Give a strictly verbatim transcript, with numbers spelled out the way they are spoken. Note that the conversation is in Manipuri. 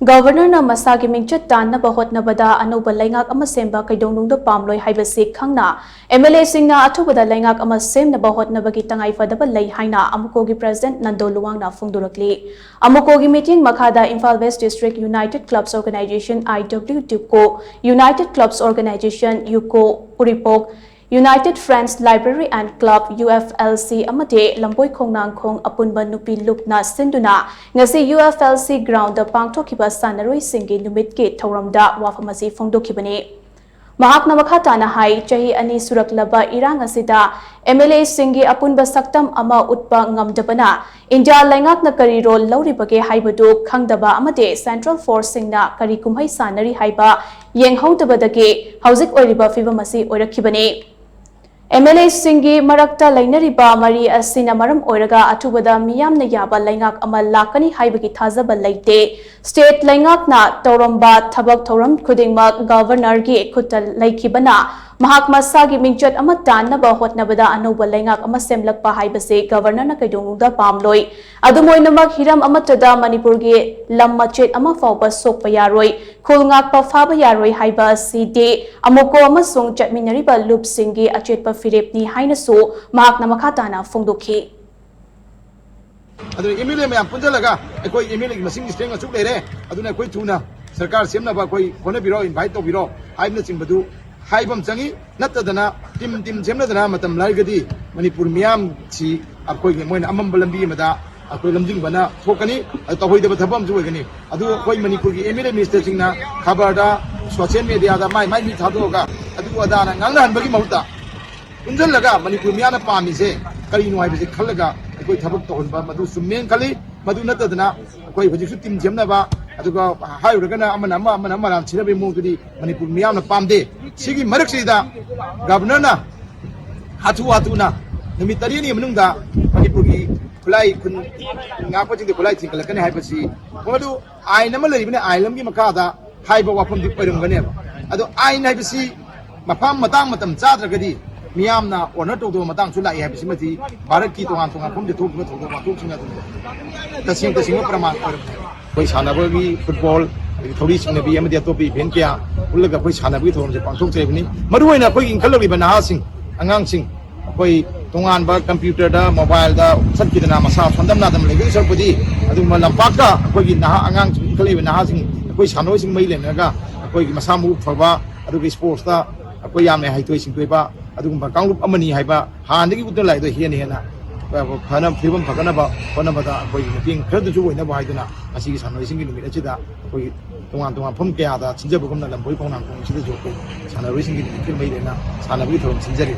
ꯒꯕꯔꯅꯔꯅ ꯃꯁꯥꯒꯤ ꯃꯤꯡꯆꯠ ꯇꯥꯟꯅꯕ ꯍꯣꯠꯅꯕꯗ ꯑꯅꯧꯕ ꯂꯩꯉꯥꯛ ꯑꯃ ꯁꯦꯝꯕ ꯀꯩꯗꯧꯅꯨꯡꯗ ꯄꯥꯝꯂꯣꯏ ꯍꯥꯏꯕꯁꯤ ꯈꯪꯅ, ꯑꯦꯝ ꯑꯦꯜ ꯑꯦꯁꯤꯡꯅ ꯑꯊꯨꯕꯗ ꯂꯩꯉꯥꯛ ꯑꯃ ꯁꯦꯝꯅꯕ ꯍꯣꯠꯅꯕꯒꯤ ꯇꯉꯥꯏꯐꯗꯕ ꯂꯩ ꯍꯥꯏꯅ ꯑꯃꯨꯀꯣꯒꯤ ꯄ꯭ꯔꯦꯁꯤꯗꯦꯟꯠ ꯅꯟꯗꯣ ꯂꯨꯋꯥꯡꯅ ꯐꯣꯡꯗꯣꯔꯛꯂꯤ꯫ ꯑꯃꯨꯀꯣꯒꯤ ꯃꯤꯇꯤꯡ ꯃꯈꯥꯗ Imphal west district united clubs organisation, I W D I P C O, united clubs organisation, Yuko, Uripok, united friends library and club, U F L C, ꯑꯃꯗꯤ ꯂꯝꯕꯣꯏ ꯈꯣꯡꯅꯥꯡꯈꯣꯡ ꯑꯄꯨꯟꯕ ꯅꯨꯄꯤ ꯂꯨꯞꯅ ꯁꯤꯟꯗꯨꯅ ꯉꯁꯤ U F L C ground ꯄꯥꯡꯊꯣꯛꯈꯤꯕ ꯁꯥꯟꯅꯔꯣꯏꯁꯤꯡꯒꯤ ꯅꯨꯃꯤꯠꯀꯤ ꯊꯧꯔꯝꯗ ꯋꯥꯐꯝ ꯑꯁꯤ ꯐꯣꯡꯗꯣꯛꯈꯤꯕꯅꯤ꯫ ꯃꯍꯥꯛꯅ ꯃꯈꯥ ꯇꯥꯅ ꯍꯥꯏ, ꯆꯍꯤ ꯑꯅꯤ ꯁꯨꯔꯛꯂꯕ ꯏꯔꯥꯡ ꯑꯁꯤꯗ ꯑꯦꯝ ꯑꯦꯜ ꯑꯦꯁꯤꯡꯒꯤ ꯑꯄꯨꯟꯕ ꯁꯛꯇꯝ ꯑꯃ ꯎꯠꯄ ꯉꯝꯗꯕꯅ ꯏꯟꯗꯤꯌꯥ ꯂꯩꯉꯥꯛꯅ ꯀꯔꯤ ꯔꯣꯜ ꯂꯧꯔꯤꯕꯒꯦ ꯍꯥꯏꯕꯗꯨ ꯈꯪꯗꯕ ꯑꯃꯗꯤ ꯁꯦꯟꯇ꯭ꯔꯦꯜ ꯐꯣꯔꯁꯁꯤꯡꯅ ꯀꯔꯤ ꯀꯨꯝꯍꯩ ꯁꯥꯟꯅꯔꯤ ꯍꯥꯏꯕ ꯌꯦꯡꯍꯧꯗꯕꯗꯒꯤ ꯍꯧꯖꯤꯛ ꯑꯣꯏꯔꯤꯕ ꯐꯤꯚꯝ ꯑꯁꯤ ꯑꯣꯏꯔꯛꯈꯤꯕꯅꯤ꯫ ꯑꯦꯝ ꯑꯦꯜ ꯑꯦꯁꯤꯡꯒꯤ ꯃꯔꯛꯇ ꯂꯩꯅꯔꯤꯕ ꯃꯔꯤ ꯑꯁꯤꯅ ꯃꯔꯝ ꯑꯣꯏꯔꯒ ꯑꯊꯨꯕꯗ ꯃꯤꯌꯥꯝꯅ ꯌꯥꯕ ꯂꯩꯉꯥꯛ ꯑꯃ ꯂꯥꯛꯀꯅꯤ ꯍꯥꯏꯕꯒꯤ ꯊꯥꯖꯕ ꯂꯩꯇꯦ꯫ ꯁ꯭ꯇꯦꯠ ꯂꯩꯉꯥꯛꯅ ꯇꯧꯔꯝꯕ ꯊꯕꯛ ꯊꯧꯔꯝ ꯈꯨꯗꯤꯡꯃꯛ ꯒꯕꯔꯅꯔꯒꯤ ꯈꯨꯠꯇ ꯂꯩꯈꯤꯕꯅ ꯃꯍꯥꯛ ꯃꯁꯥꯒꯤ ꯃꯤꯡꯆꯠ ꯑꯃ ꯇꯥꯟꯅꯕ ꯍꯣꯠꯅꯕꯗ ꯑꯅꯧꯕ ꯂꯩꯉꯥꯛ ꯑꯃ ꯁꯦꯝꯂꯛꯄ ꯍꯥꯏꯕꯁꯤ ꯒꯕꯔꯅꯔꯅ ꯀꯩꯗꯧꯅꯨꯡꯗ ꯄꯥꯝꯂꯣꯏ꯫ ꯑꯗꯨꯝ ꯑꯣꯏꯅꯃꯛ, ꯍꯤꯔꯝ ꯑꯃꯠꯇꯗ ꯃꯅꯤꯄꯨꯔꯒꯤ ꯂꯝ ꯃꯆꯦꯠ ꯑꯃ ꯐꯥꯎꯕ ꯁꯣꯛꯄ ꯌꯥꯔꯣꯏ, ꯈꯨꯜ ꯉꯥꯛꯄ ꯐꯥꯕ ꯌꯥꯔꯣꯏ ꯍꯥꯏꯕ ꯑꯁꯤꯗꯤ ꯑꯃꯨꯀꯣ ꯑꯃꯁꯨꯡ ꯆꯠꯃꯤꯟꯅꯔꯤꯕ ꯂꯨꯞꯁꯤꯡꯒꯤ ꯑꯆꯦꯠꯄ ꯐꯤꯔꯦꯞꯅꯤ ꯍꯥꯏꯅꯁꯨ ꯃꯍꯥꯛꯅ ꯃꯈꯥ ꯇꯥꯅ ꯐꯣꯡꯗꯣꯛꯈꯤ꯫ ꯑꯗꯨꯅ ꯑꯦꯝ ꯑꯦꯜ ꯑꯦ ꯃꯌꯥꯝ ꯄꯨꯟꯁꯤꯜꯂꯒ ꯑꯩꯈꯣꯏ ꯑꯦꯝ ꯑꯦꯜ ꯑꯦꯒꯤ ꯃꯁꯤꯡꯒꯤ ꯁ꯭ꯇꯔꯦꯡ ꯑꯁꯨꯛ ꯂꯩꯔꯦ, ꯑꯗꯨꯅ ꯑꯩꯈꯣꯏ ꯊꯨꯅ ꯁꯔꯀꯥꯔ ꯁꯦꯝꯅꯕ ꯑꯩꯈꯣꯏ ꯍꯣꯠꯅꯕꯤꯔꯣ, ꯏꯟꯚꯥꯏꯠ ꯇꯧꯕꯤꯔꯣ ꯍꯥꯏꯕꯅꯆꯤꯡꯕꯗꯨ ꯍꯥꯏꯕ ꯑꯃ ꯆꯪꯉꯤ꯫ ꯅꯠꯇꯗꯅ ꯇꯤꯝ ꯇꯤꯝ ꯁꯦꯝꯅꯗꯅ ꯃꯇꯝ ꯂꯥꯏꯔꯒꯗꯤ ꯃꯅꯤꯄꯨꯔ ꯃꯤꯌꯥꯝꯁꯤ ꯑꯩꯈꯣꯏꯒꯤ ꯃꯣꯏꯅ ꯑꯃꯝꯕ ꯂꯝꯕꯤ ꯑꯃꯗ ꯑꯩꯈꯣꯏ ꯂꯝꯖꯤꯡꯕꯅ ꯊꯣꯛꯀꯅꯤ꯫ ꯑꯗꯨ ꯇꯧꯍꯣꯏꯗꯕ ꯊꯕꯛ ꯑꯃꯁꯨ ꯑꯣꯏꯒꯅꯤ꯫ ꯑꯗꯨ ꯑꯩꯈꯣꯏ ꯃꯅꯤꯄꯨꯔꯒꯤ ꯑꯦꯝ ꯑꯦꯜ ꯑꯦ ꯃꯤꯅꯤꯁꯇꯔꯁꯤꯡꯅ ꯈꯕꯔꯗ, ꯁꯣꯁꯤꯌꯦꯜ ꯃꯦꯗꯤꯌꯥꯗ ꯃꯥꯏ ꯃꯥꯏ ꯃꯤ ꯊꯥꯗꯣꯛꯑꯒ ꯑꯗꯨ ꯑꯗꯥꯅ ꯉꯥꯡꯅꯍꯟꯕꯒꯤ ꯃꯍꯨꯠꯇ ꯄꯨꯟꯁꯤꯜꯂꯒ ꯃꯅꯤꯄꯨꯔ ꯃꯤꯌꯥꯝꯅ ꯄꯥꯝꯃꯤꯁꯦ ꯀꯔꯤꯅꯣ ꯍꯥꯏꯕꯁꯦ ꯈꯜꯂꯒ ꯑꯩꯈꯣꯏ ꯊꯕꯛ ꯇꯧꯍꯟꯕ ꯃꯗꯨ ꯆꯨꯝꯃꯦꯅ ꯈꯜꯂꯤ꯫ ꯃꯗꯨ ꯅꯠꯇꯗꯅ ꯑꯩꯈꯣꯏ ꯍꯧꯖꯤꯛꯁꯨ ꯇꯤꯝ ꯁꯦꯝꯅꯕ, ꯑꯗꯨꯒ ꯍꯥꯏꯔꯨꯔꯒꯅ ꯑꯃꯅ ꯑꯃ, ꯑꯃꯅ ꯑꯃ ꯃꯔꯥꯟ ꯁꯤꯟꯅꯕꯒꯤ ꯃꯑꯣꯡꯗꯨꯗꯤ ꯃꯅꯤꯄꯨꯔ ꯃꯤꯌꯥꯝꯅ ꯄꯥꯝꯗꯦ꯫ ꯁꯤꯒꯤ ꯃꯔꯛꯁꯤꯗ ꯒꯕꯔꯅꯔꯅ ꯍꯥꯊꯨ ꯍꯥꯊꯨꯅ ꯅꯨꯃꯤꯠ ꯇꯔꯦꯠꯅꯤ ꯃꯅꯨꯡꯗ ꯃꯅꯤꯄꯨꯔꯒꯤ ꯈꯨꯠꯂꯥꯏ, ꯈꯨꯟ ꯉꯥꯛꯄꯁꯤꯡꯗ ꯈꯨꯠꯂꯥꯏ ꯊꯤꯡꯒꯠꯂꯛꯀꯅꯤ ꯍꯥꯏꯕꯁꯤ, ꯃꯗꯨ ꯑꯥꯏꯟ ꯑꯃ ꯂꯩꯔꯤꯕꯅꯤ, ꯑꯥꯏꯟ ꯑꯃꯒꯤ ꯃꯈꯥꯗ ꯍꯥꯏꯕ ꯋꯥꯐꯝꯗꯤ ꯑꯣꯏꯔꯝꯒꯅꯦꯕ꯫ ꯑꯗꯣ ꯑꯥꯏꯟ ꯍꯥꯏꯕꯁꯤ ꯃꯐꯝ ꯃꯇꯥꯡ ꯃꯇꯝ ꯆꯥꯗ꯭ꯔꯒꯗꯤ ꯃꯤꯌꯥꯝꯅ ꯑꯣꯅꯔ ꯇꯧꯗꯕ ꯃꯇꯥꯡꯁꯨ ꯂꯥꯛꯏ ꯍꯥꯏꯕꯁꯤꯃꯗꯤ ꯚꯥꯔꯠꯀꯤ ꯇꯣꯉꯥꯟ ꯇꯣꯉꯥꯟ ꯃꯐꯝꯗ ꯊꯣꯛꯈꯤꯕ ꯊꯧꯗꯣꯛ ꯋꯥꯊꯣꯛꯁꯤꯡ ꯑꯗꯨ ꯇꯁꯦꯡ ꯇꯁꯦꯡꯕ ꯄ꯭ꯔꯃꯥꯟ ꯑꯣꯏꯔꯝꯒꯅꯤ꯫ ꯑꯩꯈꯣꯏ ꯁꯥꯟꯅꯕꯒꯤ ꯐꯨꯠꯕꯣꯜ, ꯑꯗꯒꯤ ꯊꯧꯔꯤ ꯆꯤꯡꯅꯕꯤ ꯑꯃꯗꯤ ꯑꯇꯣꯞꯄ ꯏꯚꯦꯟ ꯀꯌꯥ ꯄꯨꯜꯂꯒ ꯑꯩꯈꯣꯏ ꯁꯥꯟꯅꯕꯒꯤ ꯊꯧꯔꯝꯁꯦ ꯄꯥꯡꯊꯣꯛꯆꯔꯤꯕꯅꯤ꯫ ꯃꯔꯨꯑꯣꯏꯅ ꯑꯩꯈꯣꯏꯒꯤ ꯏꯟꯈꯠꯂꯛꯂꯤꯕ ꯅꯍꯥꯁꯤꯡ, ꯑꯉꯥꯡꯁꯤꯡ, ꯑꯩꯈꯣꯏ ꯇꯣꯉꯥꯟꯕ ꯀꯝꯄ꯭ꯌꯨꯇꯔꯗ, ꯃꯣꯕꯥꯏꯜꯗ ꯆꯠꯈꯤꯗꯅ ꯃꯁꯥ ꯁꯣꯟꯗꯝ ꯅꯥꯗꯝ ꯂꯩꯕꯒꯤ ꯁꯔꯨꯛꯄꯨꯗꯤ, ꯑꯗꯨꯒꯨꯝꯕ ꯂꯝꯄꯥꯛꯇ ꯑꯩꯈꯣꯏꯒꯤ ꯅꯍꯥ ꯑꯉꯥꯡꯁꯤꯡ, ꯏꯟꯈꯠꯂꯛꯂꯤꯕ ꯅꯍꯥꯁꯤꯡ ꯑꯩꯈꯣꯏ ꯁꯥꯟꯅꯔꯣꯏꯁꯤꯡ ꯃꯔꯤ ꯂꯩꯅꯔꯒ ꯑꯩꯈꯣꯏꯒꯤ ꯃꯁꯥ ꯃꯎ ꯐꯕ, ꯑꯗꯨꯒ ꯁ꯭ꯄꯣꯔꯠꯁꯇ ꯑꯩꯈꯣꯏ ꯌꯥꯝꯅ ꯍꯩꯊꯣꯏ ꯁꯤꯡꯊꯣꯏꯕ ꯑꯗꯨꯒꯨꯝꯕ ꯀꯥꯡꯂꯨꯞ ꯑꯃꯅꯤ ꯍꯥꯏꯕ ꯍꯥꯟꯅꯗꯒꯤ ꯎꯠꯇꯨꯅ ꯂꯥꯛꯏꯗꯣ ꯍꯦꯟꯅ ꯍꯦꯟꯅ ꯐꯅ, ꯐꯤꯕꯝ ꯐꯒꯠꯅꯕ ꯍꯣꯠꯅꯕꯗ ꯑꯩꯈꯣꯏꯒꯤ ꯃꯇꯦꯡ ꯈꯔꯗꯁꯨ ꯑꯣꯏꯅꯕ ꯍꯥꯏꯗꯨꯅ ꯉꯁꯤꯒꯤ ꯁꯥꯟꯅꯔꯣꯏꯁꯤꯡꯒꯤ ꯅꯨꯃꯤꯠ ꯑꯁꯤꯗ ꯑꯩꯈꯣꯏꯒꯤ ꯇꯣꯉꯥꯟ ꯇꯣꯉꯥꯟꯕ ꯃꯐꯝ ꯀꯌꯥꯗ ꯁꯤꯟꯖꯕꯒꯨꯝꯅ ꯂꯝꯕꯣꯏ ꯈꯣꯡꯅꯥꯡ ꯈꯣꯡꯁꯤꯗꯁꯨ ꯑꯩꯈꯣꯏ ꯁꯥꯟꯅꯔꯣꯏꯁꯤꯡꯒꯤ ꯅꯨꯃꯤꯠꯀꯤ ꯃꯔꯤ ꯂꯩꯅꯅ ꯁꯥꯟꯅꯕꯒꯤ ꯊꯧꯔꯝ ꯁꯤꯟꯖꯔꯤ꯫